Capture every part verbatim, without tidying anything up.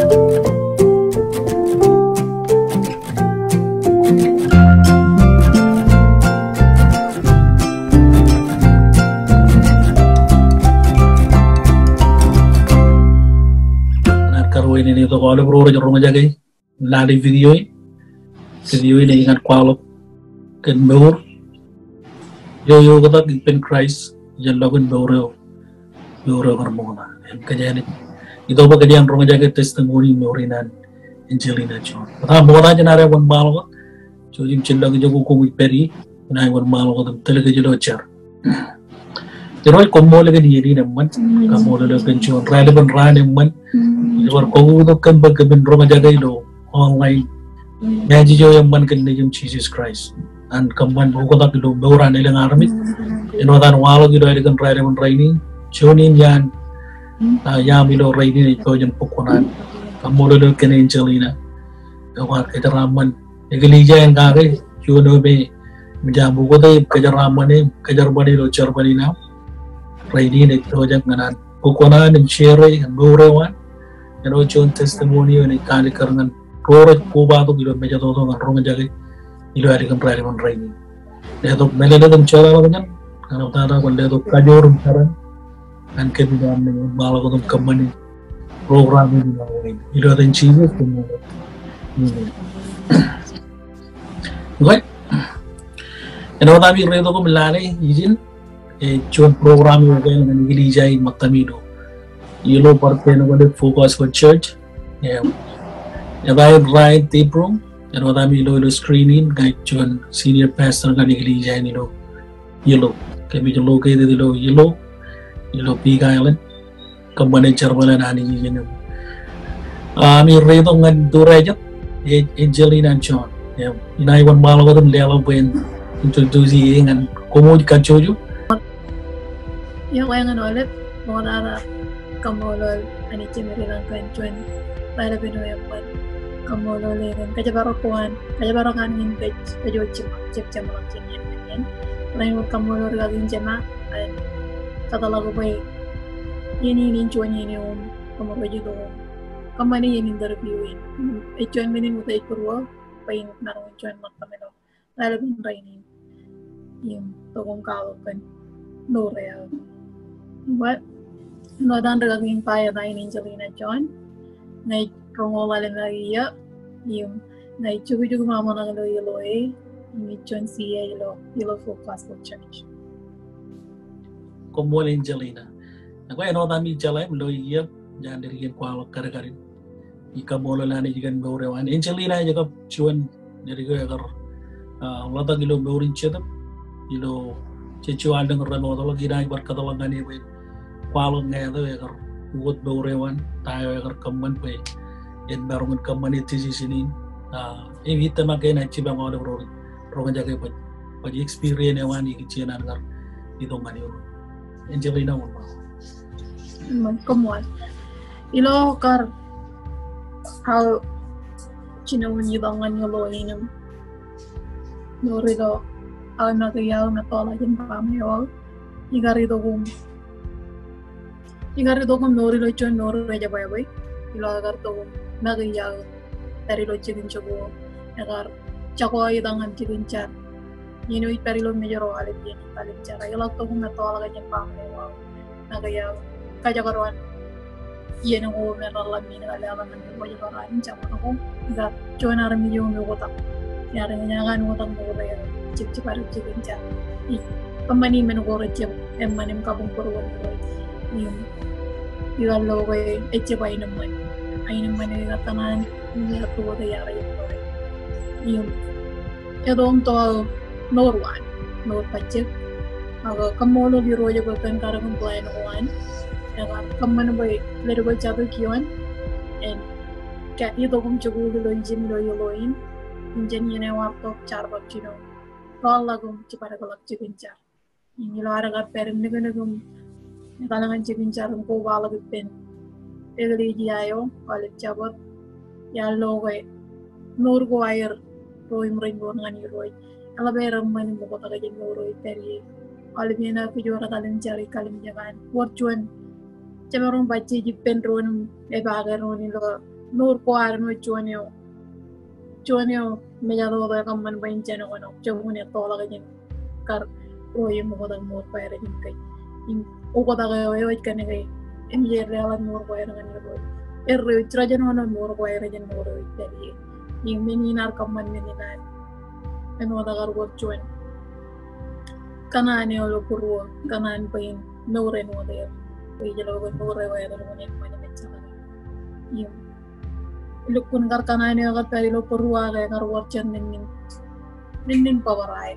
Ñan kar wāween in itok aolep ro rej roñjake lale video in. Video in ej ñan kwaḷọk kōn mour eo eoktak ippān Christ jān lọkun mour eo, mour eo kar ṃokta. Im kōjeañ, itok bwe kōjeañ roñjake testimony mour in an Angelina John. Bōtab ṃokta jān ad wōnṃaanḷọk, jouj im jillọk ijo kwōj pād ie, inaaj wōnṃaanḷọk im tōl kōj ilo jar. Irooj, koṃṃool kōn iien in eṃṃan. Koṃṃool ilo kōn juon raelepin raan eṃṃan. Ilo bar kọkūttok kōm bwe kōmin roñjake ilo online. Message eo eṃṃan kōn Nejiṃ Jisōs Kraist an kōṃṃan oktak ilo mour an elōñ armej. Āinwōt an waḷọk ilo ālikin raelepin rainin, juon in iaan, ah, iaam ilo rainin ej pojak in bōk kuṇaan. Koṃṃool ilo kōn Angelina. Eo kwaar kōjeraaṃṃan eklejia in kake, juon eo me, me ej aṃ ukōte im kōjeraaṃṃan e, kōjerbale ilo jerbal in aṃ. Rainin ej pojak ñan an bōk kuṇaan im share kōn mour eo an. Āinwōt juon testimony eo enaaj kaalikkar ñan ro rej kobatok ilo mejatoto ñan roñjake ilo ālikin raelepin rainin. Letok mālōtlōt im jeḷāḷọkjeṇ, ñan eo tata kwōn letok kajoor im peran ñan kōm ilo aṃ naaj wōnṃaanḷọk wōt im kōṃṃani program in ilo aṃ. Ilo etan Jisōs, koṃṃool. Amen. Okay. Āinwōt ami reitok im lale ijin, ej juon program eo ekāāl ñan eklejia in ṃōttami ilo, ilo bar pen ko le Full Gospel Church. Im, eta eo Ryan Tibrong, āinwōt ami lo ilo screen in, ña ij juon senior pastor ñan eklejia in ilo Hilo. Kōmij located ilo Hilo, ilo Big Island. Kōṃṃane jerbal in Anij ijin. Ah, ami reitok ñan tūrejet, ej Angelina John. Im, inaaj wōnṃaanḷọk wōt im leḷọk bwe en introduce e ñan koṃ kajjojo. Iọkwe ñan aolep, ṃoktata kaṃṃoolol Anij Jemedilọñ kōn juon raelepin eo eṃṃan. Kaṃṃoolol e kōn kōjparok ko an, kōjparok an ñan kōj, kōj eo jab, jab jeṃḷọk jān iien ñan iien. Rainin wōt kaṃṃoolol rikaki in jema, an kōtḷọk bwe iien in ej juon iien eo im kōmro ej itok im kōṃṃane iien in interview in. Ej juon men in ṃokta ej būruō, bwe in maroñ in juon ṃōttan ilo raelepin rainin im tok im kwaḷọk kōn mour eo. Bwe, āinwōt an rikaki in ba, eta in Angelina John, ña ij roñoul ḷalem ak iiō, im ña ij jukjuk im aṃōṇak ilo Hilo e, im ij juon C A ilo, ilo Full Gospel Church. Koṃṃool Angelina. Ak āinwōt ami jeḷā im lo iiō, jān ledik in kwaḷọk kadkad in. Ij kaṃṃoolol Anij kōn mour eo an. Angelina ej kab juon ledik eo ekar, ah, ḷotak ilo mour in jetōb. Ilo jejjo allōñ remootḷọk, inaaj bar kōtḷọk ñan e bwe kwaḷọk ñāāt eo ekar ukōt mour eo an, ta eo ekar kōṃṃan bwe en maroñ in kōṃṃane decision in. Ah, im itōmak ke enaaj jipañ aolep ro, ro roñjake bwe, bwe experience eo an ikijjien an kar itok ñan Irooj. Angelina, wōnṃaanḷọk. Ṃōn, koṃṃool. Ilo kar aō jino in itok ñan Hilo in im mour ilo aō make iaō im ettoḷọk jān baaṃle eo aō, ikar itok im, ikar itok im mour ilo juon mour eo ejebwābwe. Ilo ekar itok im make iaō, pād ilo jikin jikuuḷ, ekar jako aō itok ñan jikin jar. Iien eo ij pād ilo Mājro aolep iien ij pād im jar. Ak iḷak tok im ettoḷọk jān baaṃle eo aō. Ak ij kajekdọọn iien ko me reḷḷap men in kaleḷḷap ñan Irooj ilo raan in jabdewōt ko. Ikar juon armej eo im oktak. Iar ñan oktak mour eo jejjab pād jikin jar. Ij kōṃṃani men ko rej jab eṃṃan im kabuñbūruon Irooj. Im ikar lo ke ejjab aenōṃṃan. Aenōṃṃan eo ikar tōn an im ikar lo ke iar jab lo ke. Im eto im to mour eo an, mour bajjek. Ak kaṃṃoolol Irooj bwe kōn karōk im plan ko an, ekar kōṃṃan bwe ledik ko jatū kioon, en ke itok im jikuuḷ ilo ijin ilo Hilo in, im jān iien eo ear tok jar bōk jino, rọọlḷọk im jibadekḷọk jikin jar. Im ilo ad kar pād im niknik im etal ñan jikin jar im kobaḷọk ippān eklejia eo, aolep jabdewōt, iar lo ke mour ko aer ro im ren mour ñan Irooj. Eḷap aer eṃṃan im oktak jān mour eo ippaad ie. Aolep iien ear kijoor etal im jar ij kalimjek an. Wōr juon jemaroñ bajjek ippān doon im epaake doon ilo mour ko ad āinwōt juon eo, juon eo mejatoto ekōṃṃan bwe en jān kōṇaan, jab unin ettoḷọk jān kar ro im oktak mour ko aer ej in kōj. Im oktak eo eo ej kōnke eṃōj aer leḷọk mour ko aer ñan Irooj. Erreo ej rej jino mour ko aer ej in mour eo ej pād ie. Im men in ear kōṃṃan men in an, āinwōt kar wōr juon kōṇaan eo ilo būruō, kōṇaan bwe in mour āinwōt er. Bwe ij lo ke mour eo aer ej in ṃanit im ejjeḷọk. Im lukkuun kar kōṇaan eo ekar pād ilo būruō ke ekar wōr jān men in, men in bōbrae.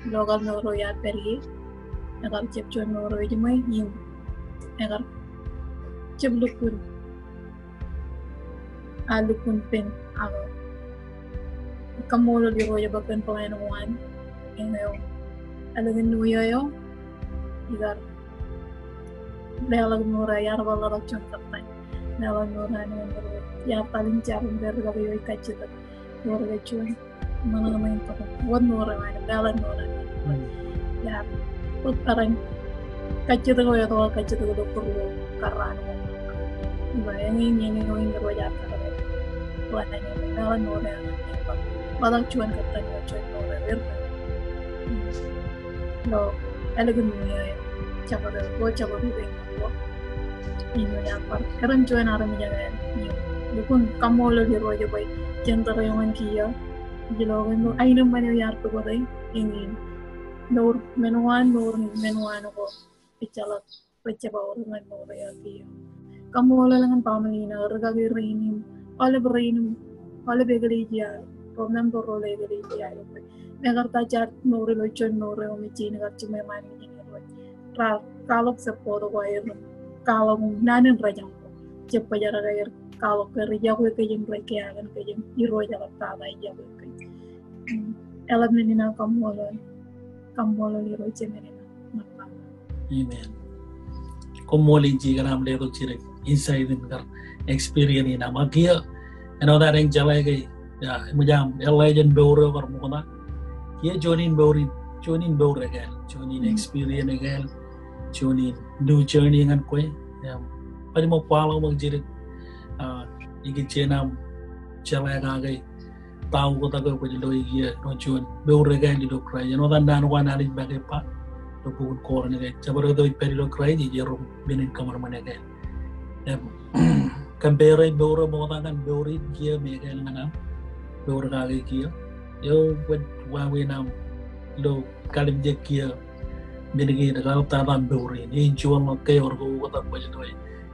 Ilo kar mour eo iar pād ie, ekar jab juon mour eo ejiṃwe im ekar jab lukkuun, a lukkuun pen ak kaṃṃoolol Irooj bwe pen plan ko an, eñeo, ālikin nu eo eo, ikar leḷọk mour eo, iar bar leḷọk juon kōttan. Leḷọk mour eo an ñan Irooj. Iar talimjea im pād rikaki eo ej kajjitōk. Mour eo ej juon ṃōṇōṇō in tokun. Wōt mour eo an, leḷọk mour eo an. Iar bōk tarrin kajjitōk eo etto kajjitōk ilo būruō karraan ko. Iba eñin, eñin eo in Irooj ear kar leḷọk mour eo an. Leḷọk juon kōttan ilo juon mour eo. Ilo ālikin nu eo eo, jabdewōt ko, jabdewōt ko. Im eo iar bar kōrā juon armej eo, lukkuun kaṃṃoolol Irooj bwe jān tōre eo ñan kiiō, ij lo ke mour, aenōṃṃan eo iar toktak, eñin. Mour men ko an, mour men ko an ko ejjeḷọk rej jab aorōk ñan mour eo kiiō. Kaṃṃoolol ñan baaṃle in ak rikaki rein im aolep rein im aolep eklejia, ro member ro ilo eklejia eo. Mekarta jaar mour ilo juon mour eo me ej in kar jiṃwe ṃaan in Irooj. Raar kwaḷọk support ko aer im kwaḷọk im naan in rejañ ko. Jab bōjrak aer kwaḷọk ke rej yokwe kōj im rej kiaakā kōj im Irooj eḷaptata ej yokwe kōj. Im eḷap men in aō kaṃṃoolol, kaṃṃoolol Irooj jān men in aō. Amen. Koṃṃool in jikōṇaan letok jidik insight in kar experience in aṃ ak kiiō. Āinwōt ad eñ jeḷā ke, ia, eṃōj aṃ eḷḷā jān mour eo kar ṃokta. Kiiō juon in mour in, juon in mour ekāāl, juon in experience ekāāl, juon in new journey ñan kwe. Im baj ṃōk kwaḷọk ṃōk jidik, ah, ikijjien aṃ jeḷā kake ta oktak eo kwōj lo ie ilo juon mour ekāāl ilo Kraist. Āinwōt naan ko an Anij make ba ilo bok in Korint ke jabdewōt eo ej pād ilo Kraist ej erom men in kōṃanṃan ekāāl. Im compare mour eo ṃokta ñan mour in kiiō im ekāāl ñan aṃ mour kake kiiō. Eo kwōj wāween aṃ ilo kalimjek kiiō men kein, eḷaptata mour in, ej juon ḷọk ke ewōr ke oktak baj ilo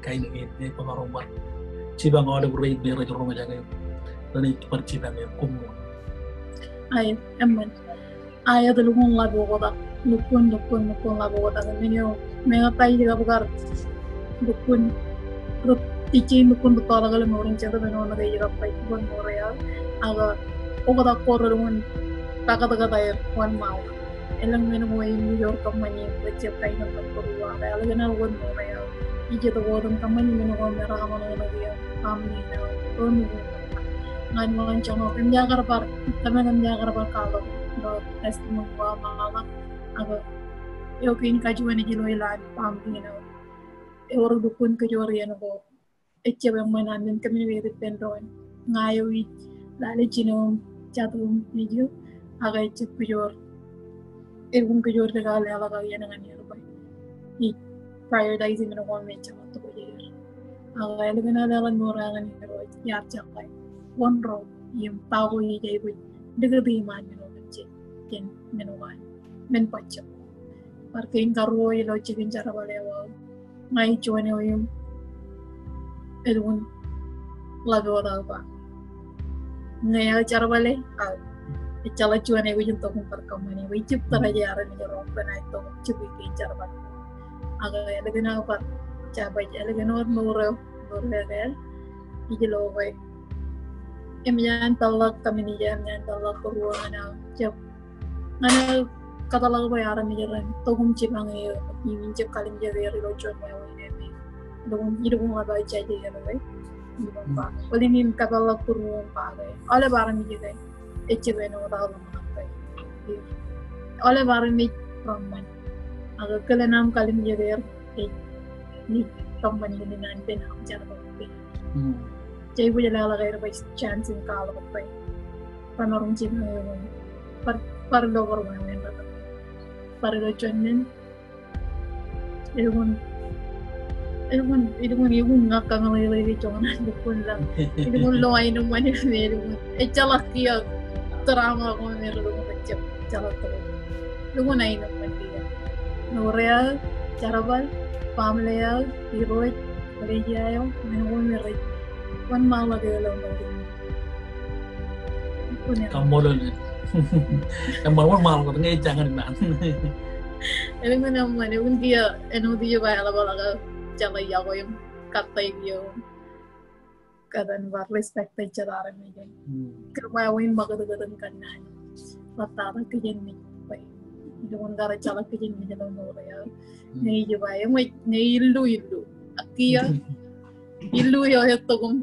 kain kein, ej bōk aṃ bar jipañ aolep rein me rej roñjake, ren ej bar jipañ eok. Koṃṃool. Aet, amen. Aet, lukkuun ḷap oktak, lukkuun, lukkuun, lukkuun ḷap oktak. Men eo, meñe ta ij kab kar lukkuun, rej, ij lukkuun rūttoḷọk ilo mour in Jetōb āinwōt ke ij kab baj lukkuun mour eo. Ak oktak ko relukkuun pakatkat aer wōnṃaanḷọk. Elōñ men ko im ij wōr kōṃṃani rej jab kain eo rej būruō ak ālikin aō wōt mour eo. Ij itok wōt im kōṃṃani men ko me rekōṃṃan ṇe ṇe kiiō, baaṃle in aō, ro nukun. Ñan wōn joñak, eṃōj aō kar bar, kōmij, eṃōj aō kar bar kwaḷọk ilo testimony ko aō ṃaḷoeḷap. Ak eo kein kajuon ej ilo ilowaan baaṃle in aō. Ewōr lukkuun kōjoor iien ko ejjab eṃṃan aṃ men kōmij wōt ippān doon. Ña eo ij lale jino im jatū im nejū, ak ejjab kōjoor, elukkuun kōjoor dik aō leḷọk aō iien ñan er bwe ij prioritize men ko me ejjeḷọk tokjāer. Ak ālikin aō leḷọk mour eo ñan Irooj, iar jeḷā wōn ro im ta ko ij aikuj likūt iṃaan men ko kōn jān men ko an, men bajjek. Bar kein karuo ilo jikin jerbal eo aō. Ña ij juon eo im elukkuun ḷap oktak ba ñe ejerbale aō, ejjeḷọk juon eo ej tok im bar kōṃṃani bwe ij jab tōre armej ro kōn aō tok im jibwe kein jerbal. Ak ālikin aō bar jabaj, ālikin wōt mour eo, mour eo ekāāl, ij lo ke eṃōj an peḷḷọk kōmij, eṃōj an peḷḷọk būruō ñan aō jab ñan aō kōtḷọk bwe armej ren tok im jipañ eō im in jab kalimjek er ilo juon wāween eo me ilukkuun, ilukkuun ḷap aō judge er bwe, im ba, bōlen in kapeḷḷọk būruō im ba ke aolep armej ke ejjab āinwōt aō ḷōmṇak ke. Aolep armej reṃṃan. Ak kilen aṃ kalimjek er ej, ej kōṃṃan men in an pen aṃ jerbal pen. Jej bōk leḷọk aer bwe chance in kwaḷọk bwe ren maroñ jipañ eok. Bar, bar ilo bar wāween rej, bar ilo juon men. Elukkuun, elukkuun, elukkuun, elukkuun ña kañōleḷeḷe joñan lukkuun lañ. Elukkuun lo aenōṃṃan eo me elukkuun. Ejjeḷọk kiiō drama ko me rej lukkuun ejjab, ejjeḷọk tokjān. Elukkuun aenōṃṃan kiiō. Mour eo aō, jerbal, family eo aō, Irooj, eklejia eo, men ko me rej wōnṃaanḷọk eō ilo mour in. Kaṃṃoolol. Eṃṃan, wōnṃaanḷọk ñe ejjañin ṃaan. Elukkuun eṃṃan, elukkuun kiiō āinwōt ij ba eḷapḷọk aō jeḷā iọkwe im kōttāik eō. Kōttan bar respect e jet armej. Hmm. Kōn wāween ṃakūtkūt in kōnnaan. Ḷōmṇak kijenmej. Bwe elukkuun kar ejjeḷọk kijenmej ilo mour eo aō. Hmm. Ñe ij ba, eṃōj, ñe illu, illu. Ak kiiō. Illu eo ettokum.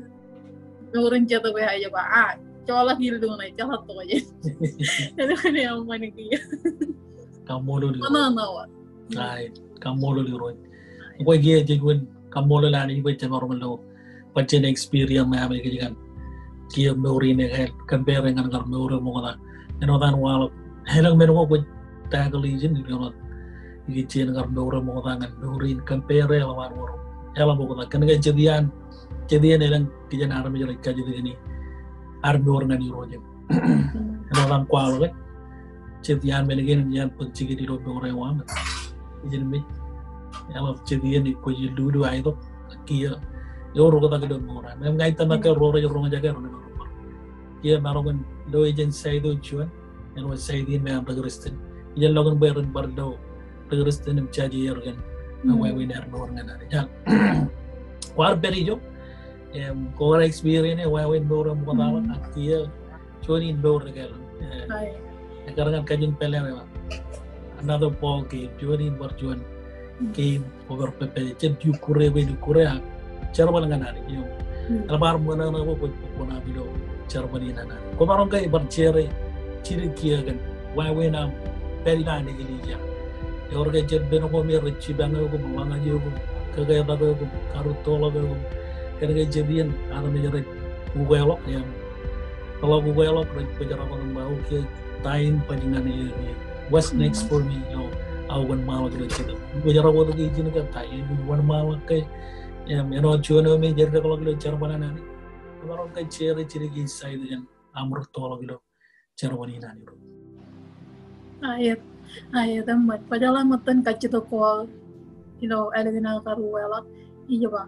Mour in jet bwe aō ej ba, a, joḷọk illu ṇe, joḷọk tokjān. Elukkuun eṃṃan kiiō. Kaṃṃoolol Irooj. Ṇo, ṇo, ṇo. Ai, kaṃṃoolol Irooj. Bwe kiiō jej wōn kaṃṃoolol Anij bwe jemaroñ lo bajjek in experience ṇe aṃ kōj kōn kiiō mour in ekāāl compare ñan kar mour eo ṃokta. Āinwōt an waḷọk elōñ men ko kwōj tackle ijin, āinwōt ikijjien kar mour eo ṃokta ñan mour in compare eḷap an wōr, eḷap ṃokta. Kōnke jet iaan, jet iien elōñ kijen armej rej kajjitōk ñan ad mour ñan Irooj im āinwōt an kwaḷọk e. Jet iaan men kein im iaan bōk jikid ilo mour eo aṃ. Ijin mej. Eḷap jet iien kwōj illu, illu aetok. Kiiō eor oktak ilo mour eo aṃ. Im ña ij tōmak ke ro rej roñjake ren bar. Kiiō maroñ in lo ijin side eo juon. Āinwōt side in me an ri Kristian. Ijellọkin bwe ren bar lo ri Kristian im jaje er kōn wāween ad mour ñan Anij. Kwaar pād ijo. Im kwaar experience e wāween mour eo ṃoktaḷọk ak kiiō juon in mour ekāāl. Ekar ñan kajin pālle eo. Another ball game. Juon in bar juon game. Kwō kar pād, pād jet ikkure bwe ikkure ak jerbal ñan Anij. Im eḷap ar ṃōṇōṇō bwe kwōj bōk kuṇaṃ ilo jerbal in an Anij. Kwō maroñ ke bar share jidik kiiō kōn wāween aṃ pād ilowaan eklejia. Ewōr ke jet ippān ko me rej jipañ eok im ḷōñḷọk eok im kōketak eok im karūttoḷọk eok im kōnke jet iien armej rej ukeḷọk im ḷọk ukeḷọk rej bōjrak wōt im ba, okay, ta in baj ñan eō, what's next for me? Ilo aō wōnṃaanḷọk ilo jet. Bōjrak wōt ke ijin ke ta in wōnṃaanḷọk ke, im āinwōt juon eo me ej eddekḷọk ilo jerbal an Anij. Kwō maroñ ke share jidik side eo aṃ rūttoḷọk ilo jerbal in an Irooj. Aet, aet, eṃṃan. Bwe jeḷā ṃōttan kajjitōk ko aō ilo ālikin aō karuweḷọk, ij ba,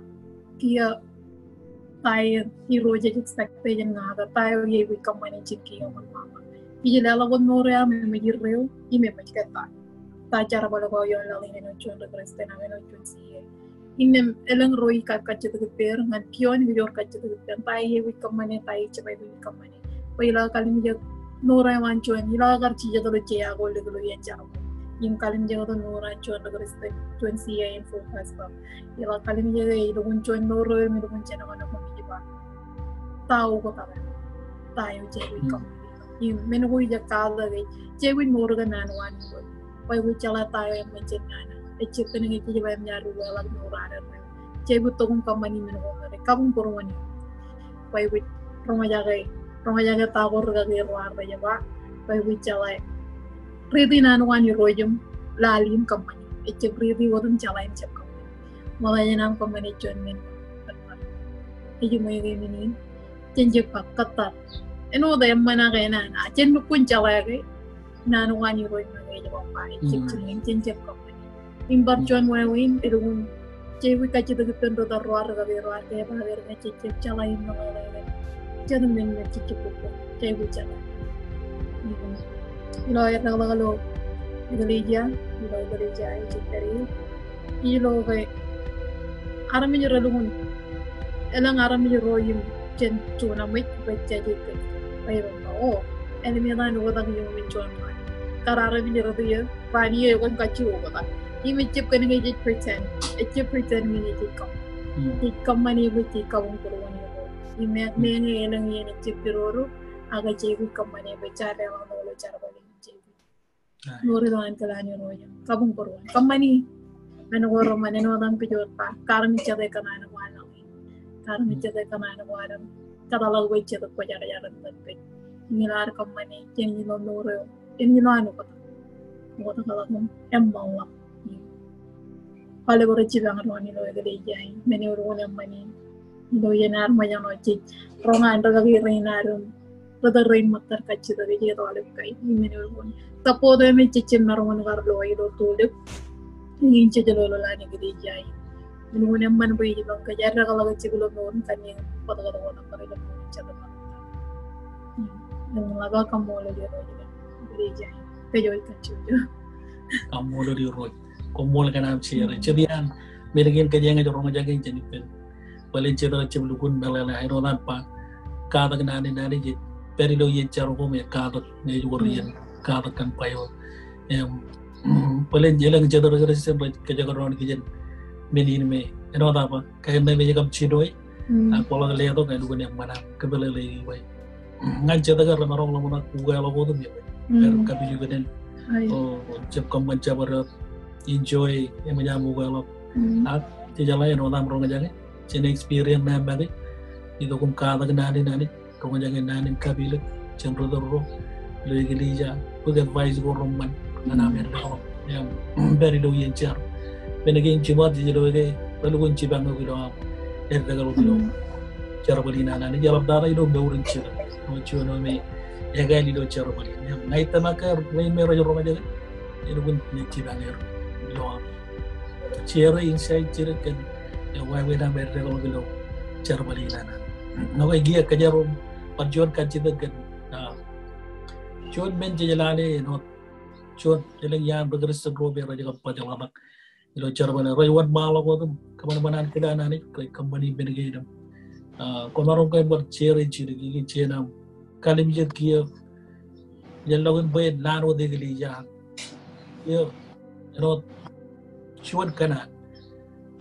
kiiō ta eo Irooj ej expect e jān ña ke ta eo iiō aikuj kōṃṃane jān kiiō ṃōṇōṇō. Ij leḷọk wōt mour eo aṃ eṃōj irreo, im eṃōj ke ta. Ta jerbal ko ioon laḷ in āinwōt juon ri Kristian ak āinwōt juon C A. Innām elōñ ro ij kar kajjitōk ippāer ñan kioon im ij wōr kajjitōk ippān. Ta eo iiō aikuj kōṃṃane, ta eo ij jab aikuj kōṃṃane. Bwe ilo kallimjek mour eo an juon, ilo kar jijet ilo jea ko lik ilo iien jerbal. Im kallimjek tok mour eo an juon ri Kristian, juon C A in full gospel. Ilo kallimjek e, elukkuun juon mour eo im elukkuun jān kōṇaan ko ij ba, ta eo kwō kōṃṃane, ta eo jej aikuj kōṃṃane. Im men ko ij katak e, jej aikuj mour kōn naan ko an Irooj. Bwe kwōj jeḷā ta eo eṃṃan jān nana. Ejjab kōnke jej ba eṃōj ad uweḷọk mour ad erreo. Jej aikuj tok im kōṃṃani men ko me rej kabuñ būruon eō. Bwe kwōj roñjake, roñjake ta ko rūkaki ro ad rej ba. Bwe kwōj jeḷā riiti naan ko an Irooj im lale im kōṃṃani. Ejjab riiti wōt im jeḷā im jab kōṃṃani. Ṃokta jān aṃ kōṃṃane juon men. Ej ṃool ke men in. Jen jab kōttar. Āinwōt eṃṃan ak enana. Jen lukkuun jeḷā ke naan ko an Irooj ṇe ej ba ejjab jikin, jen jab kōṃṃani. Im bar juon wāween, elukkuun jej aikuj kajjitōk ippān ro tar ro ad rūkaki ro ad ke ba er ñe jej jab jeḷā im meḷeḷe ke jet men me jej jab bōk, jej aikuj jeḷā. Ilo aer dekḷọk ilo eklejia, ilo eklejia eo jej pād ie. Ilo ke armej relukkuun, elōñ armej ro im jān juon ṃōj, bwe jej jaje kōj, bwe ren ba, o, āinwōt etan oktak iuṃwin juon raan. Kar armej ro iiō, raan iiō ekwe im kajju oktak. Im ejjab kōnke jej pretend, ejjab pretend ñe jej kōṃ. Jej kōṃṃane bwe jej kabuñ būruon eō. Im meñe elōñ iien ejjab pidodo, ak jej aikuj kōṃṃane bwe jaar leḷọk ilo jerbal in jej aikuj mour ilowaan kōḷmānḷọkjeṇ, kabuñ būruon. Kōṃṃani men ko reṃṃan, āinwōt aṃ kijoor ba, karmejjete kōṇaan ko an laḷ in. Armej jet ekōṇaan ko ad kōtḷọk bwe jet ko jar jar in tōt kōj. Im ilo ad kōṃṃane, jen ilo mour eo, jen ilo an ukōt. Ukōt kōḷọk im eṃṃanḷọk. Aolep rej jipañ doon ilo eklejia in, men eo lukkuun eṃṃan in. Ilo iien ad ṃōjṇọ jej roñ an rūkaki rein ad im ri tōl rein ṃōttad kajjitōk ej aolep kain. Im men eo lukkuun support eo me jej jab maroñ in kar lo ilo tulip. Eñin jej lolol an eklejia in. Men eo lukkuun eṃṃan bwe ij jipañ kōj, āindein ḷọk ijjab ilo mour in kanniōk bōtōktōk otemper ilo mour in jatū ṃōttad. Im ḷap aō kaṃṃoolol Irooj ilo eklejia in. Kōj eo ej kajjojo. Kaṃṃoolol Irooj. Koṃṃool kōn aṃ share. Jet iaan men kein kōjeañ ej roñjake jān ippān bōlen jet eo ejjab lukkuun meḷeḷe, āinwōt an ba katak naan in Anij ej pād ilo iien jar ko me katak, ñe ej wōr iien katak kōn Baibōḷ. Im bōlen elōñ jet ri Kristian rej kōjekdọọn kijen men in me āinwōt aō ba kain ṇe me ej kab jino e, ak kwaḷọk letok, elukkuun eṃṃan aṃ kōmeḷeḷeiki bwe ñan jet ke remaroñ ḷōmṇak ukeḷọk wōt im ej pād kapilukkuun in. O, jab kōṃṃan jabdewōt, enjoy eṃōj aṃ ukeḷọk. Ak jejeḷā āinwōt aṃ roñjake, jen experience ṇe make, itok im katak naan in Anij, roñjake naan in kapilōk jān ri tōl ro ilo eklejia, bwe advice ko reṃṃan ñan aṃ eddekḷọk im pād ilo iien jar. Men kein jiṃor jej lo ke relukkuun jipañ eok ilo aṃ eddekḷọk ilo jerbal in an Anij, eḷaptata ilo mour in jitōñ. Eo juon eo me ekāāl ilo jerbal in. Im ña ij tōmak ke rein me rej roñjake, elukkuun jipañ er ilo aṃ share insight jidik kōn wāween aṃ eddekḷọk ilo jerbal in an Anij. Ñe kiiō kōjro bar juon kajjitōk kōn, ah, juon men jej lale āinwōt juon elōñ iaan ri Kristian ro me rej kab baj ḷotak ilo jerbal in, rej wōnṃaanḷọk wōt im kōṃanṃan an kile an Anij, rej kōṃṃani men kein im, ah, kwōmaroñ ke bar share jidik ikijjien aṃ kalimjek kiiō, ejjeḷọkin bwe naan wōt eklejia, kiiō āinwōt juon kōṇaan.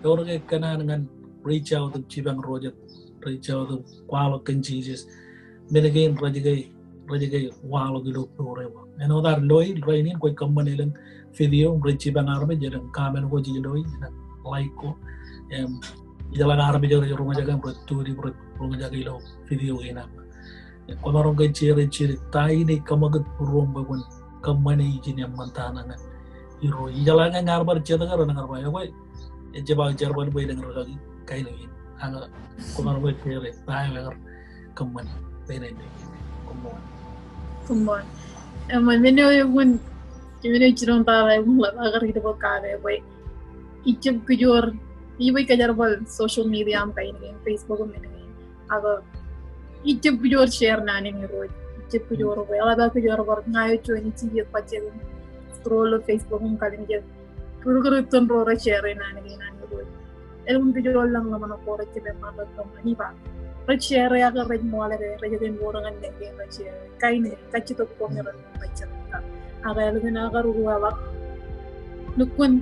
Ewōr ke kōṇaan ñan reach out im jipañ ro jet, reach out im kwaḷọk kōn Jisōs. Men kein rej ke, rej ke waḷọk ilo mour eo aṃ. Āinwōt ad loi rainin, kwōj kōṃṃan elōñ video, rej jipañ armej, elōñ comment ko jej loi, elōñ like ko. Im ijeḷā armej rej roñjake im rej tune in, rej roñjake ilo video kein aṃ. Kwōmaroñ ke share jidik ta in ej kōṃakūt būruōṃ bwe kwōn kōṃṃane ijin eṃṃan tata ñan Irooj. Ijeḷā ñe ear bar jet ke renaaj kar ba, ekwe ejjab aō jerbal bwe elōñ rūkaki kain kein. Ak kwōmaroñ ke share ta eo ekar kōṃṃane. Bwe āindein. Koṃṃool. Koṃṃool. Eṃṃan, men eo eokwe, men eo jinoin tata eokwe ḷap, ak kar itok bwe kate bwe ijjab kōjwōr, ij bwe kōjerbal social media aṃ kain kein, Facebook im men kein. Ak ijjab kōjwōr share naan in Irooj. Ijjab kōjwōr bwe, eḷap aō kōjwōr bar ña eo juon ij jijet bajjek im scroll ilo Facebook im kalimjek rūkūttan ro rej share naan kein an Irooj. Elukkuun kōjwōr lōñ ḷōmṇak ko rej jab eṃṃan rej kōṃṃani ba rej share ak rej ṃool ke rej jab mour ñan men kein rej share. Kain kajjitōk ko me rej Ak elukkuun aō kar ukeḷọk. Lukkuun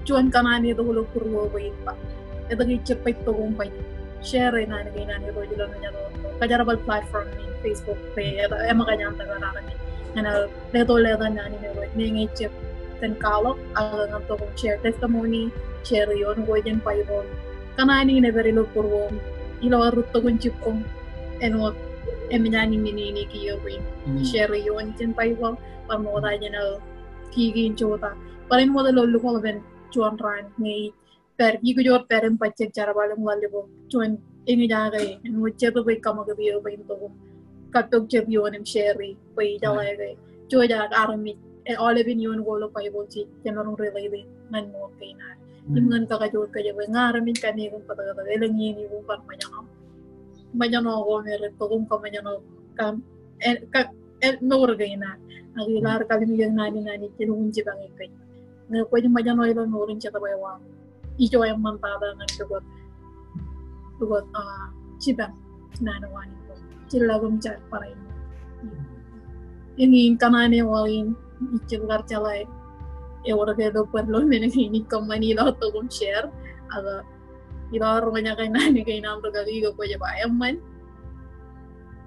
juon kōṇaan etok ilo būruō bwe in ba, etke ij jab baj tok im baj share naan kein an Irooj ilo ñan aō kōjerbal platform in Facebook bwe eṃōkaj an tōpar armej ñan aō leto leto naan in Irooj. Meñe ij jab kōn kwaḷọk ak ñan tok im share testimony, share ioon ko jān Baibōḷ. Kōṇaan in ej pād ilo būruō im ilo rūtto in jibboñ āinwōt eṃōj an men in kiiō bwe in share ioon jān Baibōḷ. Bar ṃokta jān aō kiki in jota. Bar in ṃokta ilo lukkuun pen juon raan ñe ij pād, ikijor pād im bajjek jerbal im ḷalem ḷọk juon eñjake āinwōt jet bwe ij kōṃakūt eō bwe in tok im kab tok jet ioon im share bwe ijeḷā ke juon eo armej, e, aolepen ioon ko ilo Baibōḷ jej jemaroñ relate ñan ṃool kein ad. Im ñan kakajoor kōj bwe ña armej kanniōk im bōtōktōk, elōñ iien eo bar ṃōjṇọ. Ṃōjṇọ ko me rej tok im kōṃōjṇọ kōm, e, ka, e, mour kein ad. Ak ilo ad kalimjek naan in Anij, elukkuun jipañ kōj. Ñe kwōj ṃōjṇọ ilo mour in jet bwe wa ijo eṃṃan tata ñan pukot, pukot, a, jipañ naan ko an Irooj. Jillọk im jar barāinwōt. Eñin kōṇaan eo aō in ij jab kar jeḷā ewōr ke ilo bōd ilo men kein ij kōṃṃani ilo tok im share. Ak ilo roñjake naan kein aṃ rūkaki ke kwōj ba eṃṃan.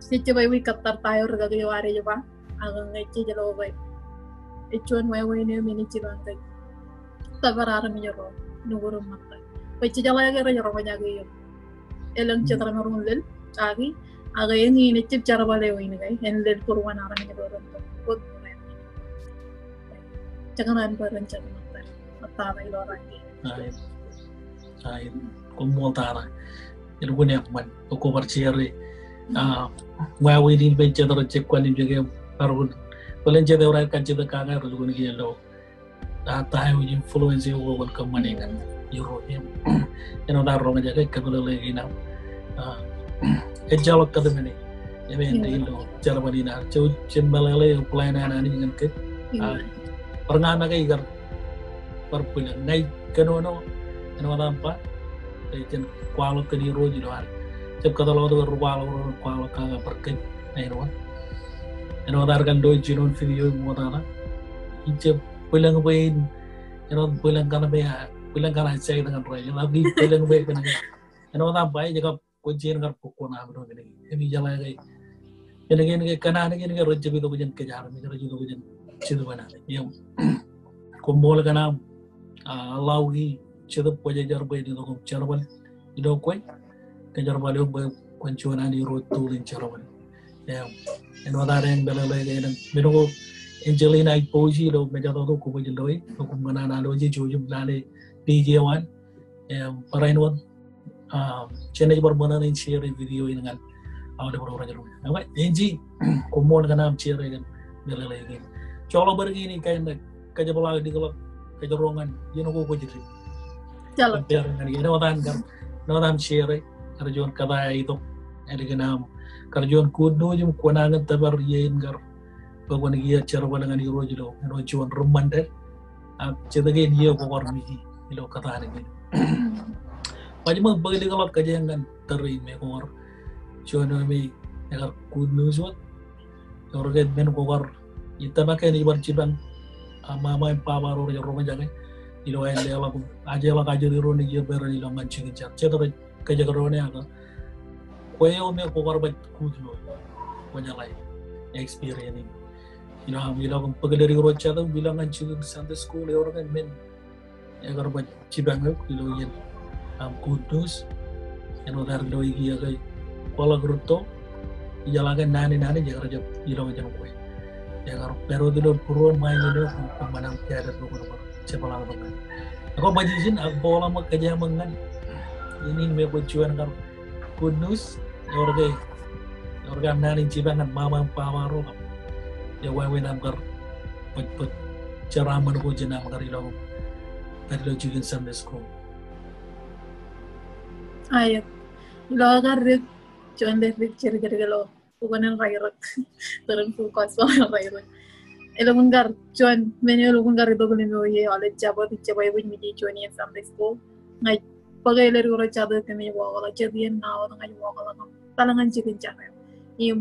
Jej jab aikuj kōttar ta eo rūkaki eo ad ej ba. Ak ñe jej lo ke ej juon wāween eo me ej jipañ kōj tōpar armej ro nukud im ṃōttad. Bwe jejeḷā ke rej roñjake eok. Elōñ jet remaroñ lel aki, ak eñin ejjab jerbal eo in ke, en lel būruon armej ro ren tok. Kot ren. Jekōṇaan bwe ren jekōṇaan bwe ren. Ṃōttata ilo raan kein. Aet. Aet. Koṃṃool tata. Elukkuun eṃṃan. Bwe kwō bar share. Ah, wāween in bwe jet rej jab kwaḷọk im jekōṇaan bwe ren jet eo raar kajjitōk kake rej lukkuun kiiō ilo. Ah, ta eo ej influence eo kwōn kōṃṃane ñan Irooj im. Āinwōt ad roñjake kōmeḷeḷe kein aṃ. Ah, ejjeḷọk kōtmāne. Im āindein ilo jerbal in ad. Jej, jej meḷeḷe eo plan an Anij ñan kōj. Ah, bar ña make ikar bar bwilōñ. Ña ij kōnono, āinwōt aṃ ba, ij jen kwaḷọk kōn Irooj ilo ad. Jab kōtḷọk wōt bwe ri kwaḷọk ro ren kwaḷọk kake bar kōj, āinwōt. Āinwōt ad kar lo jinoin video ṃoktata. Ij jab bwilōñ bwe in, āinwōt bwilōñ kaṇ me, bwilōñ kaṇ ej side ñan ro. Āinwōt ij bwilōñ bwe kōn ke. Āinwōt aṃ ba ej kab kwōj jañin kar bōk kuṇaaṃ ilo men kein. Im ijeḷā ke, men kein ke kōṇaan kein ke rej jab itok jān kōj armej, rej itok jān jetōb an Anij. Im koṃṃool kōn aṃ, ah, allow e Jetōb Kwōjarjar bwe en itok im jerbal ilo kwe. Kōjerbal eok bwe kwōn juon an Irooj tool in jerbal. Im āinwōt ad eñ meḷeḷe ke elōñ men ko Angelina ej pouj ilo mejatoto kwōj loe, ilo koṃ kōṇaan aloje jouj im lale D J eo an. Im barāinwōt, ah, jenaaj bar ṃōṇōṇō in share video in ñan aolep ro rej roñ. Okay, Angie, koṃṃool kōn aṃ share kōn meḷeḷe kein. Joḷọk bōd kein in kain ṇe kōjepḷaak likḷọk kōjro ñan iien ko kwōj ri. Joḷọk. Compare ñan iien eo ej wōt an kar, eo ej wōt aṃ share, kar juon kōtaan eo itok, ālikin aṃ, kar juon good news im kwōnañin tōpar iien kar bwe kwōn kiiō jerbal ñan Irooj ilo, āinwōt juon reminder. Ak jet kein iiō ko kar miji ilo kōtaan kein. Baj ṃōk bōk likḷọk kōjeañ ñan tōre in me ko kar juon eo me ekar good news wōt. Ewōr ke men ko kar ij tōmak ke enaaj bar jipañ, ah, ṃaṃa im baba ro rej roñjake ilo aer leḷọk, ajjeḷọk ajri ro ṇe iiō bwe ren ilọk ñan jikin jar. Jet rej kōjekdọọn e ak kwe eo me kwō kar baj good news, kwōjeḷā experience in. Ilo aṃ ilọk im bōk ledik ro jatū im ilọk ñan jikin Sunday school, ewōr ke men ekar baj jipañ eok ilo iien aṃ good news. Āinwōt ad lo ikiiō ke kwaḷọk rūtto, ijeḷā ke naan in Anij ekar jab ilọk jān kwe. Ekar pād wōt ilo būruon ṃae in eo, kōṃṃan aṃ kāālōt bwe kwōn bar jepḷaak tok ñan. Ekwe baj ijin ak bōkḷọk ṃōk kōjeañ ṃōk ñan in, in me kwōj juon kar good news, ewōr ke, ewōr ke aṃ naan in jipañ ñan ṃaṃa im baba ro kab ewāween aṃ kar bōjbōj jeraaṃṃan ko jān aṃ kar ilọk pād ilo jikin Sunday school. Aet. Ilo kar dik, juon dik dik jidik dik ilo bok in Rairōk. Tōre in Full Gospel Rairōk. Elukkuun kar, juon men eo elukkuun kar itok ilo iien eo aolep Jabōt, ij jab aikuj miji juon iien Sunday school. Ña ij bōk ledik ro jatū kōmij wokḷọk, jet iien ṇa wōt ña ij wokḷọk im tōl ñan jikin jar eo. Im,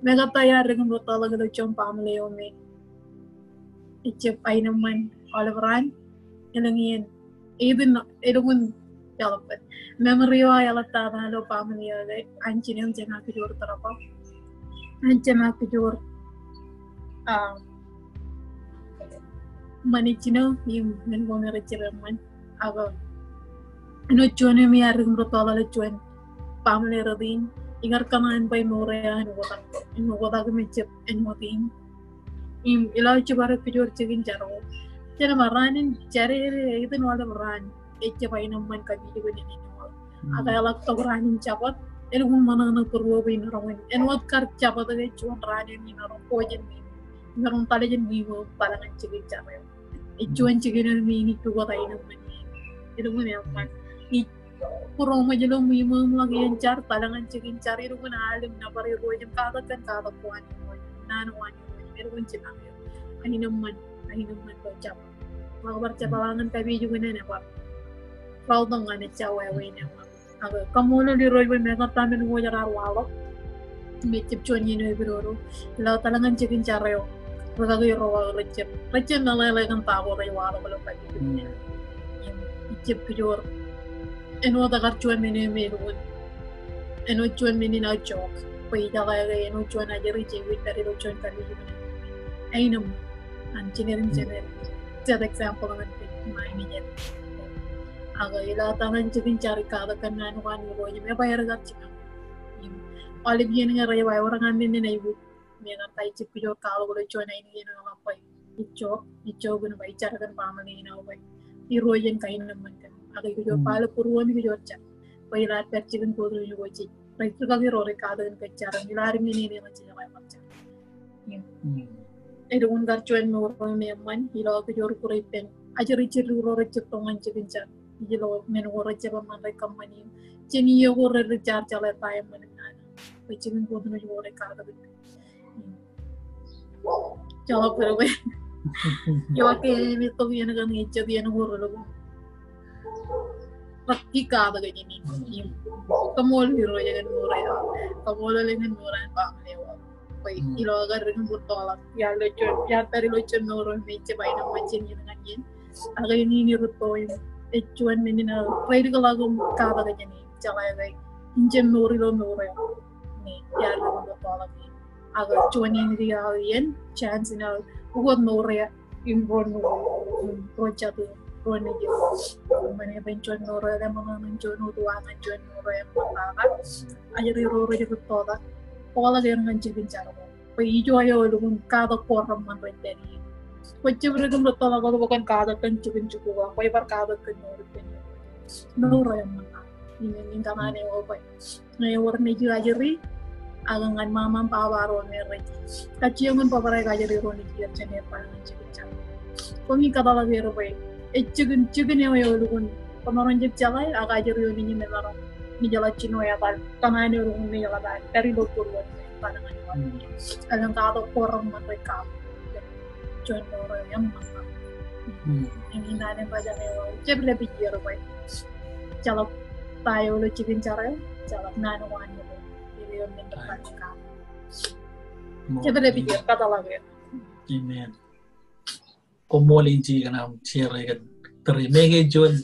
meñe ta eo ad dik im rūttoḷọk ilo juon baaṃle eo me ejjab aenōṃṃan aolep raan, elōñ iien, ej itōn, elukkuun, eḷap bōd. Memory eo aō eḷaptata ilo baaṃle eo ke, an jinen jema kijoor tōre ko. An jema kijoor, ah, ṃanejin eo, im men ko me rej jab eṃṃan. Ak āinwōt juon eo me ad dik im rūttoḷọk ilo juon baaṃle rot in, ikar kōṇaan bwe mour eo an oktak, im oktak im ejjab āinwōt in. Im ilo ej jibadek kijoor jikin jar ko. Jen ba raan in jade ej itōn aolep raan ejjab aenōṃṃan kapijuknen in eo. Ak eḷak tok raan in Jabōt, elukkuun ṃōṇōṇō būruō bwe imaroñ in, āinwōt kar Jabōt ke juon raan eo me imaroñ ko jān ṃwiṃō, imaroñ tale jān ṃwiṃō im tōl ñan jikin jar eo. Ej juon jikin eo me inaaj pukot aenōṃṃan. Elukkuun eṃṃan. Ij būroṃōj ilo ṃwiṃō im ḷọk iien jar, tōl ñan jikin jar, elukkuun al im nōbar Irooj im katak kōn katak ko an Irooj, naan ko an Irooj, elukkuun jipañ eok. Aenōṃṃan, aenōṃṃan ilo Jabōt. Ḷak bar jepḷaak ñan kapijuknen, ebar raotok ñan ejja wāween eo. Ak kaṃṃoolol Irooj bwe meñe ta men ko raar waḷọk, im ejjab juon iien eo epidodo. Ilo tōl ñan jikin jar eo, rikaki ro aō rej jab, rej jab meḷeḷe kōn ta ko rej waḷọk ilo kapijuknen. Im ejjab kijoor, āinwōt ekar juon men eo me elukkuun, āinwōt juon men in aō joke, bwe ijeḷā ke āinwōt juon ajri ej aikuj pād ilo juon kapijuknen. Aenōṃṃan, an jinen, jinen, jet example ñan kōj ṃae in jet. Ak ilo etan an jikin jar ij katak kōn naan ko an Irooj im ebaer kar jipañ. Im aolep iien ñe rej ba ewōr ñan men in aikuj, me ñan ta ijjab kōjro kwaḷọk ilo juon ainikien eḷap bwe ij jo, ij jo kōn bwe ij jar kōn baaṃle in aō bwe Irooj en kaenōṃṃan kōm. Ak ikijor bale būruon ikijor jar. Bwe ilo ad pād jikin kōtnoj ko jej, rej rikaki ro rej katak kōn jar im ilo ad men in ej jeḷā bar jar. Im elukkuun kar juon mour eo me eṃṃan, ilo ikijor kure ippān ajri jidik ro rej jab tok ñan jikin jar. Ilo men ko rej jab eṃṃan rej kōṃṃani im jān iiō ko rej jar jeḷā ta eṃṃan im nana. Bwe jikin kōtnoj ko rej katak kōn Jeḷā bwe ewōr ke eṃṃan tok iien kaṇ ejjab iien ko relukkuun. Rej katak jān in. Im kaṃṃoolol Irooj kōn mour eo. Kaṃṃoolol kōn mour an baaṃle eo. Bwe ilo kar dik im rūttoḷọk. Iar ilo juon, iar pād ilo juon mour eo me ejjab aenōṃṃan jān iien ñan iien. Ak in, in rūtto im ej juon men in rej dikḷọk im katak jān in. Jeḷā ke in jab mour ilo mour eo. Im iar dik im rūttoḷọk in. Ak juon in ri aō iien, chance in aō ukōt mour eo im ro nukū, im ro jatū, ro nejū. Im men eo eban juon mour eo eṃṃan ñan juon utuwa ñan juon mour eo eṃṃan tata. Ajri ro rej rūttoḷọk. Kwaḷọk er ñan jikin jar ko. Bwe ijo eo elukkuun katak ko reṃṃan rej pād ie. Kwōj jab dik im rūttoḷọk wōt bwe kwōn katak kōn jikin jikuuḷ ko. Kwōj bar katak kōn mour ippān. Mour eo eṃṃan tata. Im, im kōṇaan eo bwe ñe ewōr nejū ajri, ak ñan ṃaṃa im baba ro me rej kajjioñ in bōbrae kajri ro nejū jān etal ñan jikin jar. Koṃij kōtḷọk er bwe ej jikin, jikin eo, eo elukkuun, koṃaroñ jab jeḷā, ak ajri eo nejū me emaroñ, nejū jeḷā jino etal, kōṇaan eo elukkuun nejū jeḷā pād, pād ilo būruon etal ñan etal. Elōñ katak ko reṃṃan rej katak. Juon mour eo eṃṃan tata. Im, im naan in rej ba eo, jab dāpij er bwe jeḷā ta eo ilo jikin jar eo, jeḷā naan ko an Irooj. Ilo men eo rej ba eo. Jab dāpij er, kōtḷọk er. Amen. Koṃṃool Angie kōn aṃ share kōn tōre. Make juon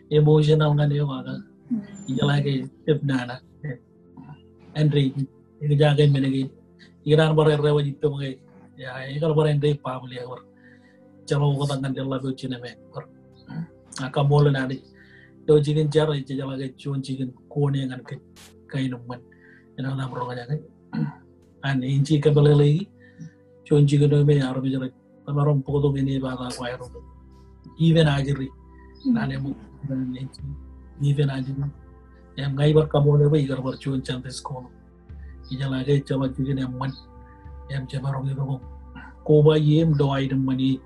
emotional ñan eok ak ijeḷā ke jab nana. Āindein, ikijjeen men kein. Ikōṇaan bar erreo ej ippām ke, ia, ikar bar āindein baaṃle eo bar jeḷā oktak ñan jeḷā ḷap eo jinōm eo bar. Ak kaṃṃoolol Anij. Ilo jikin jar ej jeḷā ke juon jikin koon ñan kōj kaenōṃṃan. Āinwōt aṃ roñjake. An Angie kōmeḷeḷeiki. Juon jikin eo me armej rej emaroñ bōktok in ej ba ta ko aer. Even ajri. Naan eo, even ajri. Im ña ij bar kaṃṃoolol bwe ikar bar juon Sunday school. Ijeḷā ke ejjeḷọk jikin eṃṃan. Im jemaroñ itok koba ie im lo aenōṃṃan ie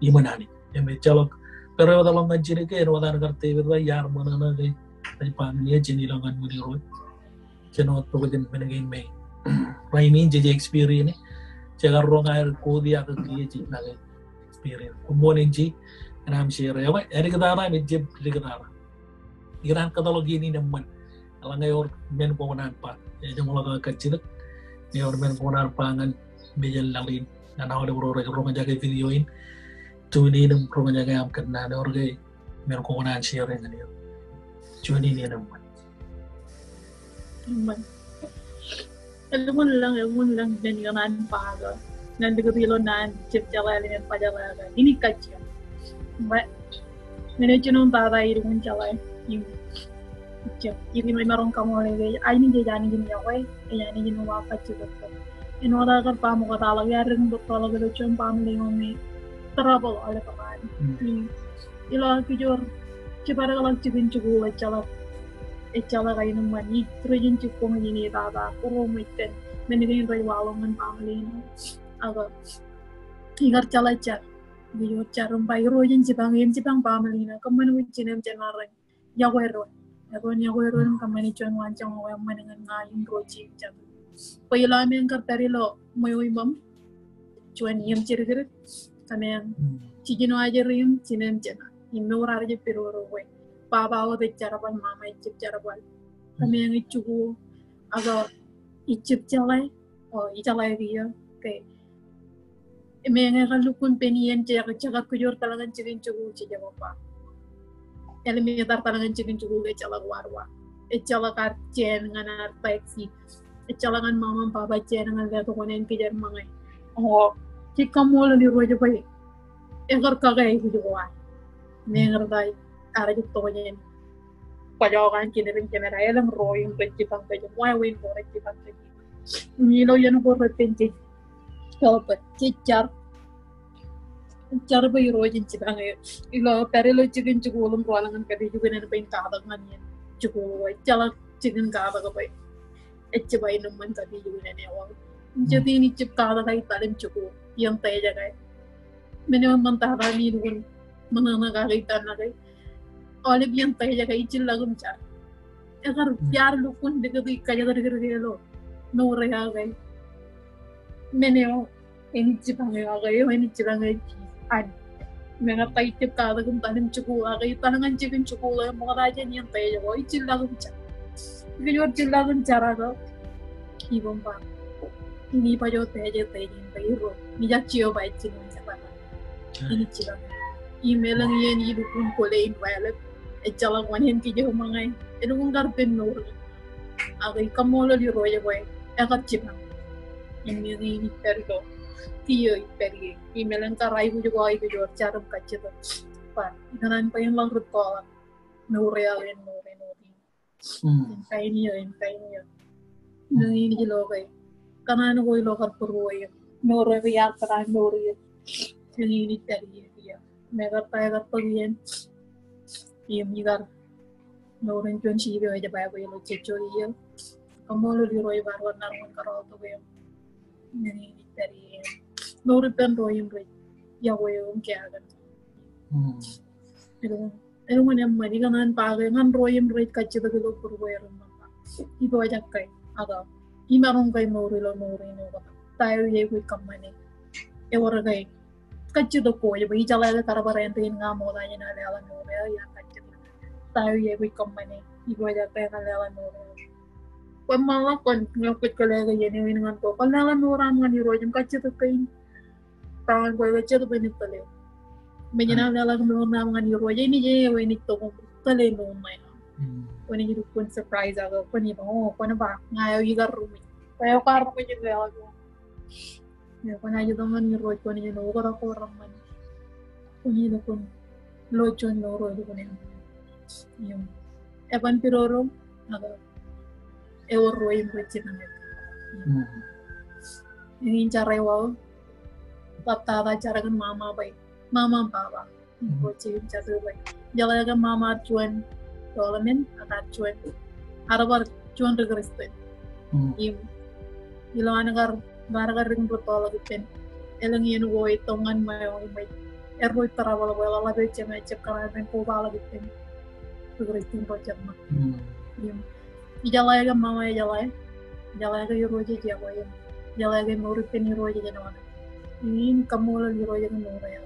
iṃōn Anij. Im ejjeḷọk. Pād eo etal ñan jidik ke āinwōt an kar David ba iar ṃōṇōṇō ke ej ba ñan eō jen ilọk ñan ṃwiin Irooj. Jen wōt tok jān men kein me rainin jej experience. Jekar roñ aer koti ak kiiō jej nañi experience. Koṃṃool Angie, kōn aṃ share eo. Āliktata im ejjab liktata. Ikōṇaan kōtḷọk iien in eṃṃan. Eḷaññe ewōr men kwōkōṇaan ba. Ejjeḷọk aō kajjitōk. Ñe ewōr men kwōkōṇaan ba ñan Mejān laḷ in. Ñan aolep ro rej roñjake video in. Tune in im roñjake aṃ kōnnaan ewōr ke men kwōkōṇaan share ñan eō. Juon in eṃṃan. Eṃṃan. Elukkuun lañ, elukkuun lañ men ikōṇaan ba ke ñan likūt ilo naan jab jeḷā ḷe men ba jeḷā ke in kajjitōk. Bwe men eo jinoin tata elukkuun jeḷā im jab, im emaroñ kaṃṃoolol ke Anij ej Anij in yokwe, ej Anij in uwaak kajjitōk. Āinwōt aō kar ba ṃokta ḷọk, iar dik im rūttoḷọk ilo juon baaṃle eo me trouble aolep raan. Im ilo kijoor jibadekḷọk jikin jikuuḷ ejjeḷọk, ejjeḷọk aenōṃṃan. Ij rej in jibboñ in etata, būruōm ej kōn men kein rej waḷọk ñan baaṃle in. Ak ikar jeḷā jar, kijoor jar im ba Irooj en jipañ, en jipañ baaṃle in. Kōṃṃan wōt jinem jān arro yokwe doon. Doon yokwe doon im kōṃṃane juon waanjoñak eo eṃṃan ñan ña im ro jeiū jatū. Bwe ilo ameañ kar pād ilo ṃweo iṃōṃ, juon iiō im jidikdik, kōmeañ jiljino ajri im jinem jān, im mour ear jab pād ro bwe baba wōt ej jerbal, mama ej jab jerbal. Kōmeañ ij jikuuḷ, ak ij jab jeḷā, o, ijeḷā kiiō, ke. Im eñe ekar lukkuun pen iien jekar, jekar kijoor etal ñan jikin jikuuḷ, jej jab ba. Āliktata etal ñan jikin jikuuḷ ke ejjeḷọk wadwad. Ejjeḷọk ad jān ñan ad taxi. Ejjeḷọk ñan mama im baba jān ñan letok wōṇāān kōj jar ṃōñā. O, jej kaṃṃoolol Irooj bwe ekar kake aikuj ko ad. Im eñe rej ear jab tokjān bajọk an kinedin kōmij ḷọk elōñ ro im rej jipañ kōj im wāween ko rej jipañ kōj. Im ilo iien ko repen jej, jej jar, jar bwe Irooj en jipañ eō. Ilo pād ilo jikin jikuuḷ im ro ḷọk ñan kōj, ej jikuuḷ ñan bwe in katak ñan iien jikuuḷ ko, ejjeḷọk jikin katak bwe ejjab aenōṃṃan kab ijikuuḷ ñan ewaḷ. Im jet in ijjab katak etal im jikuuḷ iien tejake. Men eo eṃṃan tata im ilukkuun ṃōṇōṇō kake ippān ṇe ke, aolep iien tejake ijjilọk im jar. Ekar iar lukkuun likūt ikajatdikdik ilo mour eo ke. Men eo enaaj jipañ eō, ak eo enaaj jipañ eō, an. Meñe ta ijjab katak im etal im jikuuḷ, ak etal ñan jikin jikuuḷ eo ṃokta jān iien tejako, ijjilọk im jar. Ikijor jilọk im jar ak iban ba, inij baj wōt teje, teje in bwe Irooj, ij jab Jeova ej jino in jepata. Inij jipañ. Im elōñ iien ilukkuun kwōle in wālep, ejjeḷọk wōn en kijoṃañ e, elukkuun kar pen mour. Ak ij kaṃṃoolol Irooj bwe ekar jipañ. Im eñin ij pād ilo kiiō ij pād ie. Im elōñ kar aikuj ko aikuj eo jar im kajjitōk. Bar ikōṇaan bwe en ḷak rūttoḷọk mour eo aō en mour āinwōt in. Im kain eo, im kain eo. Eñin ij lo ke kōṇaan ko ilo kar būruō im mour eo ke iar kōṇaan mour ie. Eñin ij pād ie kiiō. Im ekar ta, ekar bōk iien im ikar mour in juon sip eo ej bwe bwe ilo jejjo iiō. Kaṃṃoolol Irooj bar wōt ṇa ro ñan kōrọọltok eō. Eñin ij pād ie. Mour ippān ro im rej iọkwe eō im kea kōn. Elukkuun, elukkuun eṃṃan, ikōṇaan ba ke ñan ro im rej kajjitōk ilo būruō eo reṃṃan ba, ipoojak ke, ak imaroñ ke mour ilo mour in oktak. Ta eo iaikuj kōṃṃane? Ewōr ke kajjitōk ko ej bwe ijeḷā ke kar bar āindein ña ṃokta jān aō leḷọk mour eo, iar kajjitōk. Ta eo iaikuj kōṃṃane? Ipoojak ke ñan leḷọk mour eo? Kwōn ṃaanḷọk, kwōn ñe kwōj kōle ke iien eo in ñan ko, kwōn leḷọk mour eo aṃ ñan Irooj im kajjitōk kein. Bwe ñan kwe ke jet bwe en tōl eō. Meñe enaaj leḷọk mour eo aṃ ñan Irooj, enaaj, eo enaaj tok im tōl e mour ṇe. Kwōnaaj lukkuun surprise ak kwōnaaj ba, o, kwōnaaj ba ña eo ikar ruṃwij. Kwō eo kwaar ruṃwij in leḷọk mour. Im kwōnaaj itok ñan Irooj, kwōnaaj oktak ko reṃṃan. Kwōnaaj lukkuun lo juon mour eo lukkuun eṃṃan. Im eban pidodo, ak ewōr ro im rej jipañ eok. Eñin jar eo aō, bar tata jar kōn mama bwe, mama im baba. Im ro jeiū im jatū bwe, ijeḷā ke mama ear juon Solomon, ak ear juon, ear bar juon ri Kristian. Im ilo an kar, bar kar dik rūttoḷọk ippān, elōñ iien ko ej tok ñan ṃweo im ej, erro ej trouble bwe eḷap eo jema ejjab kōṇaan bwe en kobaḷọk ippān ri Kristian ro jema. Im ijeḷā ke mama ejeḷā, ijeḷā ke Irooj ej iọkwe im ijeḷā ke mour ippān Irooj ej āinwōt. Im kaṃṃoolol Irooj kōn mour eo.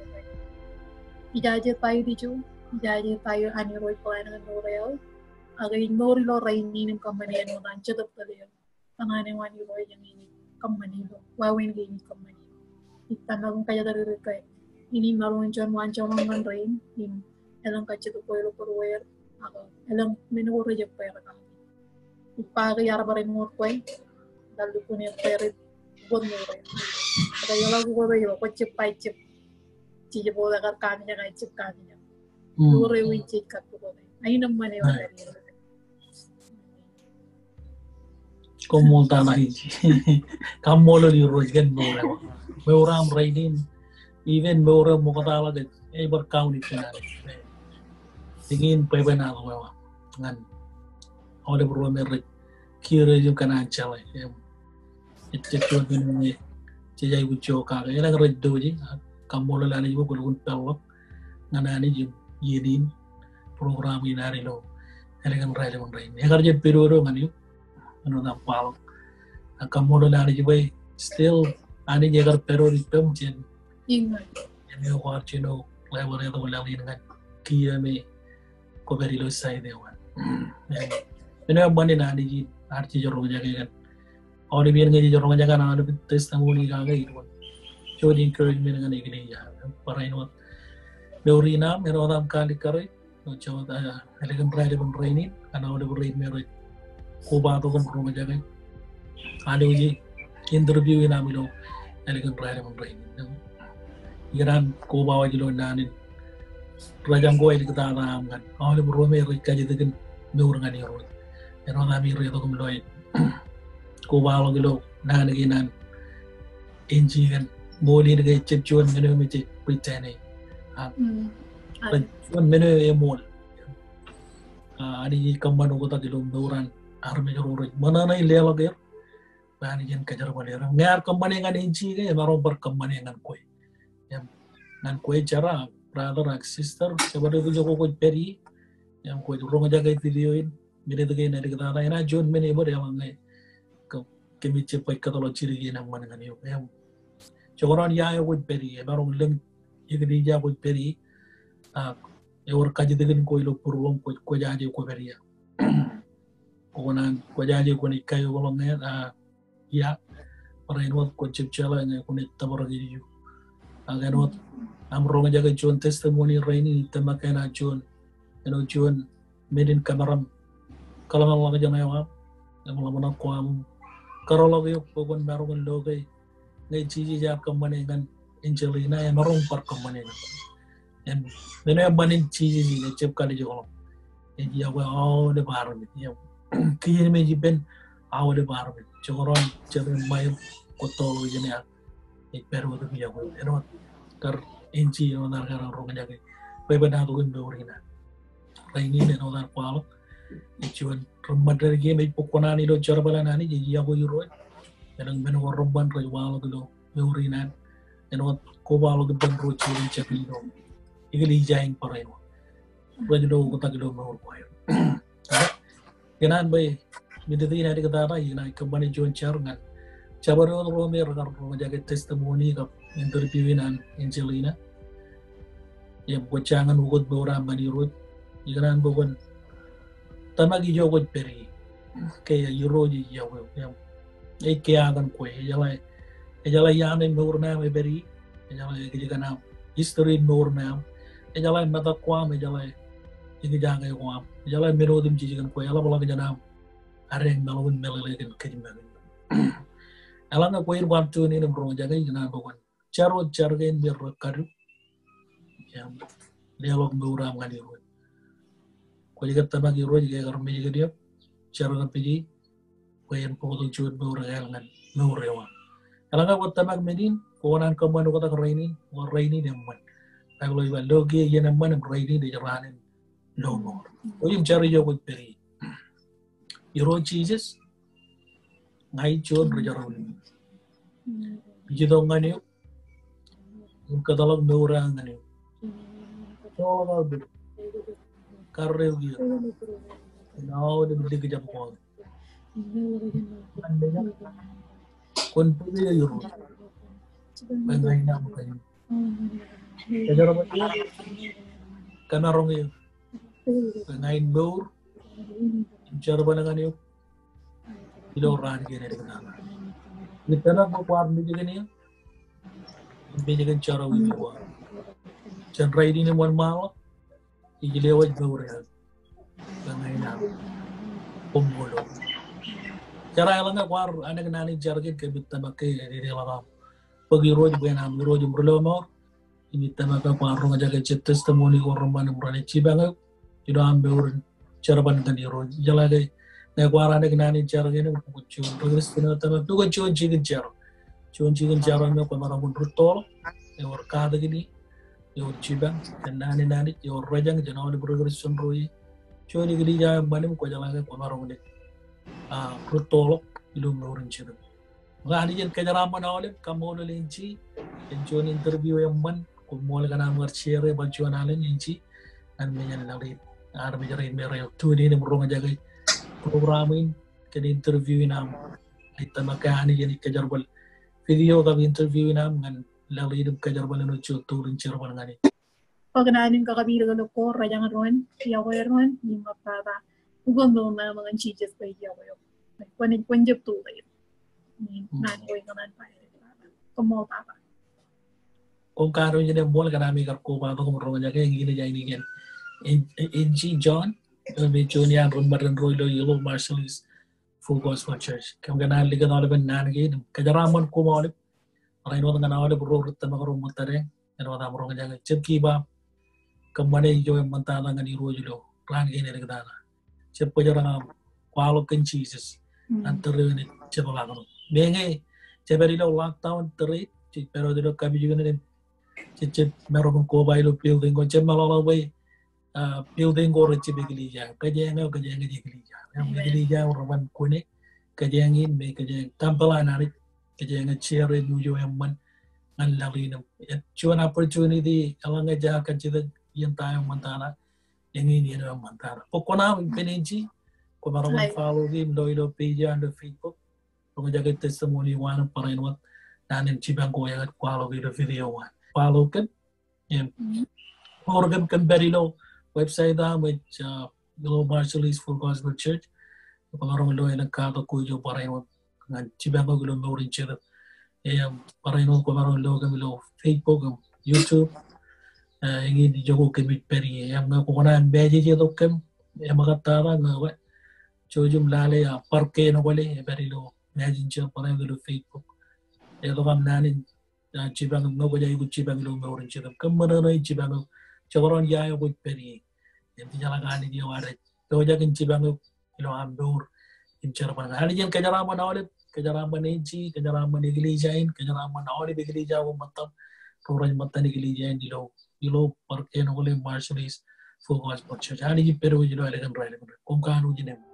Ijaje ta eo ilju, ijaje ta eo an Irooj plan kōn mour eo. Ak ej mour ilo rainin im kōṃṃane āinwōt an Jetōb tōl eo. Kōṇaan eo an Irooj eñin ij kōṃṃani ilo wāween kein ij kōṃṃani. Ij tōmak im kōjatdikdik ke inij maroñ in juon waanjoñak ñan rein im elōñ kajjitōk ko ilo būrueir ak elōñ men ko rej jab bwe rekaki. Ij ba ke iar bar āinwōt kwe, etal lukkuun etal rej bōk mour eo. Ak eḷak ko rej bōk, kwōj jab ba ijjab, jej jab bōk, ekar kaamijak, ijjab kaamijak. Mour eo ij jej kab bōk. Aenōṃṃan eo. Koṃṃool tata ij. Kaṃṃoolol Irooj kōn mour eo. Mour eo aṃ rainin, even mour eo ṃoktaḷọk ej, ej bar kaun ippān Anij. Eñin bwebwenato eo aṃ ñan aolep ro me rej kiiō rej im kōṇaan jeḷā. Im ejjab juon men eñin jej aikuj ijo kake. Elōñ rej doji, kaṃṃoolol Anij bwe kwō lukkuun peḷḷọk ñan Anij im iien in program in ad ilo ālikin raelep in rainin. Ekar jab pidodo ñan eok, āinwōt aṃ kwaḷọk. Ak kaṃṃoolol Anij bwe still Anij ekar pād wōt ippem jān, jān eo kwaar jino ḷebar etok laḷ in ñan kiiō me kwō pād ilo side eo an. Men eo eṃṃan in Anij in, ear jejjet roñjake kōn aolep iien ñe jej roñjake kōn aolep testimony kake, ej juon juon encouragement ñan eklejia. Barāinwōt mour in aṃ, āinwōt aṃ kaalikkare ilo jota, ālikin raelep in rainin, kōn aolep rein me rej kobatok im roñjake, alwōj interview in aṃ ilo ālikin raelep in rainin. Ikōṇaan koba wōj ilo naan in rōjañ ko āliktata aṃ ñan aolep ro me rej kajjitōkin mour ñan Irooj. Āinwōt ami reitok im loe kobaḷọk ilo naan kein an Angie kōn ṃool in ke ejjab juon men eo me jej pretend e. A, Mm. rej juon men eo eṃool. A, Anij ej kōṃṃan oktak ilo mour an armej ro rej ṃōṇōṇō in leḷọk er. Bwe Anij en kōjerbal er. Ñe ear kōṃṃane ñan Angie ke emaroñ bar kōṃṃane ñan kwe. Im, ñan kwe jar, brother ak sister, jabdewōt ijo kwōj pād ie. Im kwōj roñjake video in, minit kein āliktata, enaaj juon men eṃōj eḷaññe ke, kōmij jab baj kōtḷọk jidik in eṃṃan ñan eok. Im, jekdọọn ia eo kwōj pād ie, emaroñ lōñ eklejia kwōj pād ie. Ak ewōr kajjitōkin ko ilo būruōṃ kwōj, kwōjaje kwōpād ia. Kwōkōṇaan kwōjaje kwōnaaj kaeokḷọk ñe, a, ia, barāinwōt kwōj jab jeḷā ñe kwōnaaj tōprak ilju. Ak āinwōt aṃ roñjake juon testimony rainin ij tōmak ke enaaj juon, āinwōt juon men in kōmaroñ kōḷmānḷọkjeṇ eo aṃ im ḷōmṇak ko aṃ im kōtḷọk eok bwe kwōn maroñ in lo ke ñe Jisōs ear kōṃṃane ñan Angelina, emaroñ bar kōṃṃane ñan kwe. Im men eo eṃṃan in Jisōs in ejjab kalijekḷọk. Ej yokwe aolep armej. Im kiiō me ej ippān aolep armej. Jekdọọn jet ṃail kwōj toḷọk ijeṇe ak ej pād wōt im yokwe. Āinwōt kar Angie āinwōt ear kar roñjake. Bwebwenato in mour in an. Rainin āinwōt ear kwaḷọk. Ej juon ri-ṃōdded kiiō me ej bōk kuṇaan ilo jerbal an Anij, ej yokwe Irooj. Elōñ men ko reṃṃan rej waḷọk ilo mour in an. Āinwōt kobaḷọk ippān ro jiljilimjuon ilo eklejia in barāinwōt rej lo oktak ilo mour ko aer. Ikōṇaan bwe minit in āliktata ikōṇaan kōṃṃane juon jar ñan jabdewōt ro me rekar roñjake testimony kab interview in an Angelina. Im kwōj jañin ukōt mour aṃ ñan Irooj. Ikōṇaan bwe kwōn tōmak ijo kwōj pād ie. Ke Irooj ej yokwe eok. Im ej kiiō kōn kwe, ejeḷā, ejeḷā ia ṇe mour ṇe aṃ epād ie, ejeḷā eklejia ṇe aṃ, history in mour ṇe aṃ, ejeḷā metak ko aṃ, ejeḷā eklejia ko aṃ, ejeḷā men otemjej kōn kwe, eḷapḷọk jān aṃ adeañ meḷọkun meḷeḷe kōn kōj make. Eḷaññe kwe in kwaar tune in im roñjake, ikōṇaan bwe kwōn jar wōt jar kein me rekadu. Im leḷọk mour aṃ ñan Irooj. Kwōj ke tōmak Irooj ke ekar mejkōn eok, jar kab pije, bwe en bōktok juon mour ekāāl ñan mour eo aṃ. Eḷaññe kwōj tōmak men in, kwōkōṇaan kōṃṃan oktak rainin, bwe rainin eṃṃan. Baibōḷ ej ba lo kiiō iien eṃṃan im rainin ej raan in lọmọọr. Kwōj im jar ijo kwōj pād ie. Irooj Jisōs, ña ij juon ri-jerọwiwi. Ij itok ñan eok im kōtḷọk mour eo aō ñan eok. Joḷọk aō bōd. Karreoik eō kōn aolep likjab ko aō. Ñan mejaṃ, kwōn bōk eō Irooj. Bwe ña inaaj kōn eō. Kōjerbal eō. Kōmaroñ eō. Bwe ña in mour im jerbal ñan eok ilo raan kein āliktata. Ij tōmak bwe kwaar mejkōn eō im mejkōn jerọwiwi ko aō. Jān rainin im wōnṃaanḷọk ij lewōj mour eo aō. Bwe ña inaaj koṃṃool eok. Jar eḷaññe kwaar anōk naan in jar kein, kōmij tōmak ke ededeḷọk aṃ bōk Irooj bwe en aṃ Irooj im ri-lọmọọr. Im ij tōmak ke kwaar roñjake jet testimony ko reṃṃan im renaaj jipañ eok ilo aṃ mour in jerbal ñan Irooj. Ijeḷā ke ñe kwaar anōk naan in jar kein im kwōj juon ri-Kristian eo tōmak, pukot juon jikin jar. Juon jikin jar eo me kwōmaroñ in rūttoḷọk, ewōr katakin, ewōr jipañ kōn naan in Anij, ewōr rōjañ jān aolep ri-Kristian ro ie. Juon eklejia eṃṃan im kwōjeḷā ke kwōmaroñ in, a, rūttoḷọk ilo mour in jitōm. Ña Anij en kōjeraaṃṃan aolep, kaṃṃoolol Angie, kōn juon interview eṃṃan, koṃṃool kōn aṃ kar share bar juon alen Angie, ñan mejaṃ laḷ in, armej rein me rej tune in im roñjake program in, kōn interview in aṃ. Ij tōmak ke Anij en kōjerbal video kab interview in aṃ ñan laḷ in im kōjerbal āinwōt juon tool in jerbal ñan e. Bwe kōṇaan in kakapit ḷọk ko, rōjañ doon, yokwe doon, im baba. Ukōt mour ṇe aṃ ñan Jisōs bwe ej yokwe eok. Kwōn, kwōn jab tōl e. Im naan ko ikōṇaan ba e. Koṃṃool baba. Koṃ kanooj in eṃṃool kōn ami kar kobatok im roñjake. Eñin ej ainikien Angie John, eo me juon iaan ri-ṃōttan ro ilo Yellow Marshallese Full Gospel Church. Kōm kōṇaan likūt aolepen naan kein im kōjeraaṃṃan koṃ aolep. Barāinwōt ñan aolep ro ri tōmak ro ṃōttadeañ, āinwōt aṃ roñjake, jab give up. kōṃṃane ijo eṃṃantata ñan Irooj ilo raan kein āliktata. Jab bōjrak aṃ kwaḷọk kōn Jisōs ñan tōre eo enaaj jepḷaaktok. Meñe jepād ilo lockdown tōre, jej pād wōt ilo kapijuknen im jej jab maroñ in koba ilo building ko, jab meḷọkḷọk bwe ah, building ko rej jab eklejia. Kōjeañ eo, kōjeañ ej eklejia. Im eklejia eo reban kōṇe kōjeañ in me kōjeañ tempeḷ an Anij, kōjeañ ej share eṃṃan ñan laḷ in im ej juon opportunity eḷaññe jaar kajjitōk iien ta eo eṃṃantata, eñin iien eo eṃṃantata. Bwe kwōnaaj ippān eñin, kwōmaroñ in follow im lo ilo page eo an ilo Facebook. Roñjake testimony eo an barāinwōt naan in jipañ ko eo kwaḷọk ilo video eo an. Follow kōm. Im mour kōm kōm pād ilo website eo aṃ ej, ah, ilo Marshallese Full Gospel Church. Kwōmaroñ lo elōñ katak ko ijo barāinwōt ñan jipañ ko ilo mour in Jetōb. Im barāinwōt kwōmaroñ lo kōm ilo Facebook im YouTube. Ah, eñin ijo ko kōmij pād ie. Im ñe kwōkōṇaan message tok kōm, eṃōkaj tata ñe kwōj jouj im lale, ah, bar kein kwōle, epād ilo Messenger, barāinwōt ilo Facebook. Etok aṃ naan in, ah, jipañ eok, ñe kwōj aikuj jipañ ilo mour in Jetōb. Kōṃṃan ṇe jipañ eok, jekdọọn ia eo kwōj pād ie. Im jejeḷā ke Anij eo ear pojak in jipañ eok ilo aṃ mour im jerbal. Anij en kōjeraaṃṃan aolep, kōjeraaṃṃan eñin, kōjeraaṃṃan eklejia in, kōjeraaṃṃan aolep eklejia ko ṃōttan, ro rej ṃōttan eklejia in ilo, ilo bar kein kwōle Marshallese Full Gospel Church. Anij ej pād wōj ilo ālikin raelep in. Koṃ kanooj in eṃṃan.